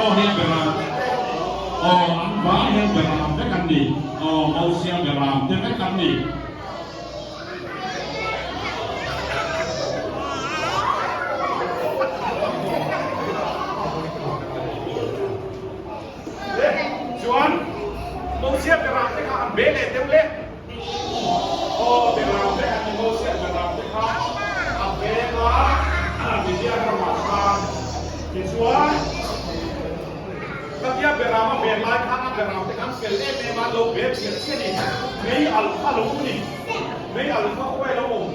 Aw hi a beram aw an vai hian beram vek an ni aw Mosia beram te vek an ni. Le chuan Mosia beram te kha an be leh deuh le. Aw beram vek an ni Mosia beram te kha a veng a Midian ramah khan tichuan Khatia beram a ven lai khan a beram te khan fel em em a lo ve chiah chiah a ni. Mei alh kha lo awm a ni. Mei alh kha khawi lo awm?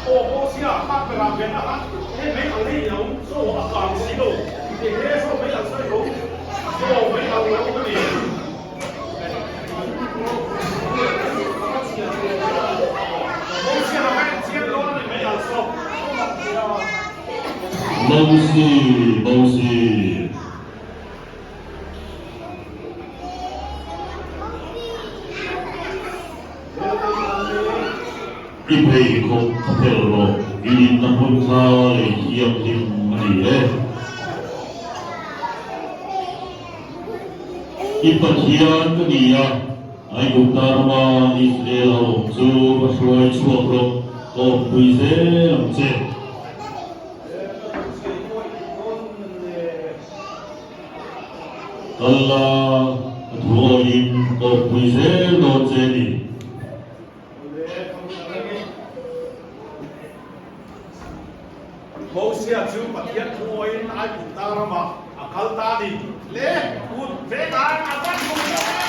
Aw Mosia kha beram venna khan he mei alh hi ilo chaw a kang si lo ti he saw mei alh saw ilo chaw mei alh lo awm a ni. Mosia kha en chiang dawn a ni mei alh saw. Mosi, Mosi. I pheikhawk kha phelh rawh, i dinna hmun kha lei thianghlim a ni e. I Pathian ka ni a, Aigupta rama Israel ho awm chu va hruai chhuak rawh, ka awmpui zel ang che. Kal la, ka thu awiin ka awmpui zel dawn che ni. Mosia chu Pathian thu awiin Aigupta ramah a kal ta ni. Le, kut vek a, a van hmu ta.